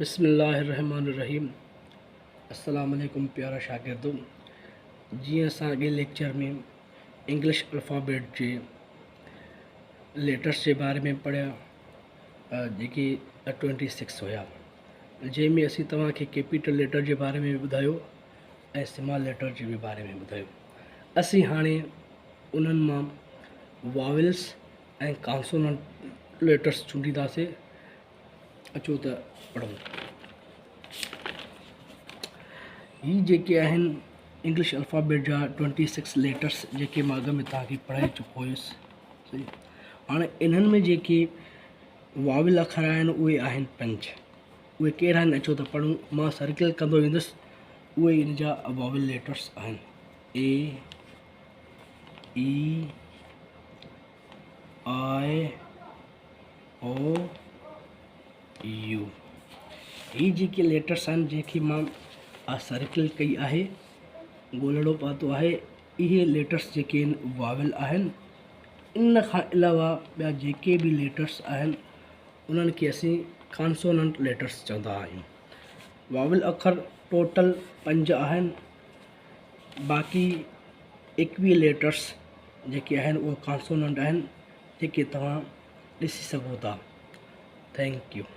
بسم الله الرحمن الرحيم السلام عليڪم پيارا شاگردو جيئن اسان اڳئين ليڪچر ۾ انگلش الفابيٽ جي ليٽرس جي باري ۾ پڙهيا جيڪي ٽوئنٽي سڪس هيا جنهن ۾ اسين توهان کي ڪيپيٽل ليٽر جي باري ۾ به ٻڌايو ۽ سمال ليٽر جي به باري ۾ ٻڌايو اسين هاڻي انهن مان واولس ۽ ڪانسوننٽ ليٽرس چونڊينداسين اچو ته پڙهون. هي جيڪي آهن انگلش الفابيٽ جا ٽوئنٽي سڪس ليٽرس جيڪي مان اڳ ۾ توهان کي پڙهائي چڪو هيس صحيح هاڻي انهن ۾ جيڪي واول اکر آهن اهي آهن پنج اهي ڪهڙا آهن اچو ته پڙهون مان سرڪل ڪندو ويندس اهي ان جا واول ليٽرس آهن اي اي آء او يو هي جيڪي ليٽرس آهن جنهن کي مان سرڪل ڪئي آهي گولڙو پاتو آهي اهي ليٽرس جيڪي آهن واول آهن ان کان علاوه ٻيا جيڪي به ليٽرس آهن انهن کي اسين ڪانسوننٽ ليٽرس چوندا آهيون واول اکر ٽوٽل پنج آهن باقي ايڪويهه ليٽرس جيڪي آهن اهي ڪانسوننٽ آهن جيڪي توهان ڏسي سگهو ٿا thank you.